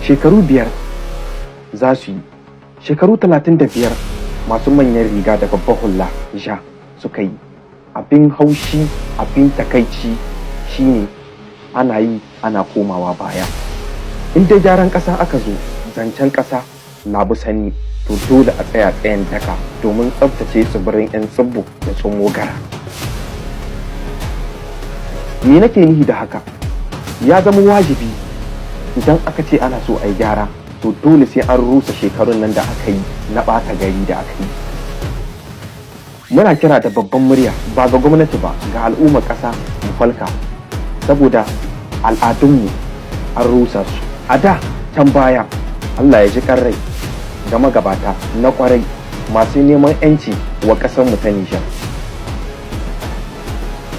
Shekaru 5 za su yi, shekaru 35 masu manyan riga da babbar hula ja suka yi. Abin haushi, abin takaici shine ana yi ana komawa baya. In dai gyaran ƙasa aka zo, zancen ƙasa labu sani, to dole a tsaya tsayin daka domin tsabtace tsibirin 'yan tsibbo da tsummo gara. Me nake nufi da haka? Ya zama wajibi idan aka ce ana so a yi gyara, to dole sai an rusa shekarun nan da aka yi na ɓata gari da aka yi. Muna kira da babban murya, ba ga gwamnati ba, ga al'ummar ƙasa, mu falka, saboda al'adunmu an rusa su. A da can baya, Allah ya ji rai ga magabata na kwarai masu neman 'yanci wa ƙasarmu ta Nijar.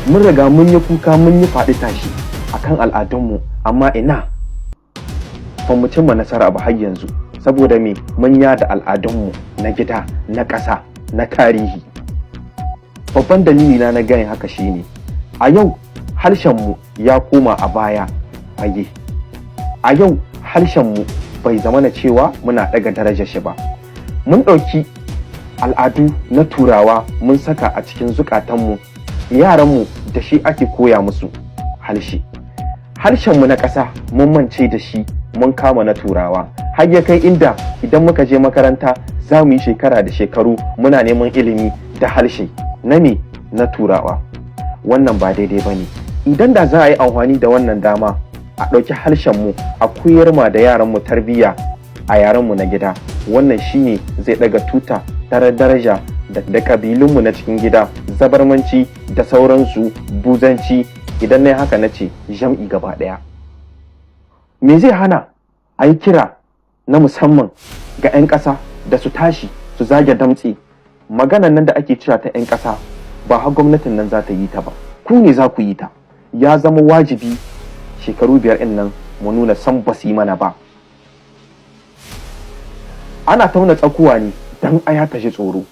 Mun riga mun yi kuka, mun yi faɗi tashi akan al'adunmu, amma ina, ba mu cimma nasara ba har yanzu. Saboda me? Mun yada al'adunmu na gida, na ƙasa, na tarihi. Babban dalili na ganin haka shine a yau harshenmu ya koma a baya fage. A yau harshenmu bai zama na cewa muna ɗaga darajar shi ba. Mun ɗauki al'adu na Turawa mun saka a cikin zukatanmu. Yaranmu da shi ake koya musu harshe. Harshenmu na ƙasa mun mance da shi, mun kama na Turawa, har ya kai inda idan muka je makaranta za mu yi shekara da shekaru muna neman ilimi da harshe na me? Na Turawa. Wannan ba daidai ba ne. Idan da za a yi amfani da wannan dama a ɗauki harshenmu a koyar ma da yaranmu tarbiyya a yarenmu na gida, wannan shine zai ɗaga tuta tare daraja da ƙabilunmu na cikin gida, Zabarmanci da sauransu, Buzanci. Idan na haka na ce jam'i gaba ɗaya. Me zai hana a yi kira na musamman ga 'yan ƙasa da su tashi su zage damtse? Maganan nan da ake cewa ta 'yan ƙasa, ba har gwamnatin nan za ta yi ta ba, ku ne za ku yi ta. Ya zama wajibi shekaru 5 ɗin nan mu nuna san ba su yi mana ba. Ana tauna tsakuwa ne don aya ta ji tsoro.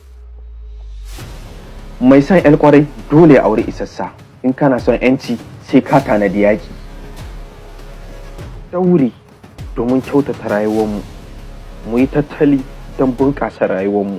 Mai son 'yan kwarai dole ya aure isassa. In kana son 'yanci, sai ka tanadi yaki. Daure domin kyautata rayuwarmu, mu yi tattali don bunƙasa rayuwarmu.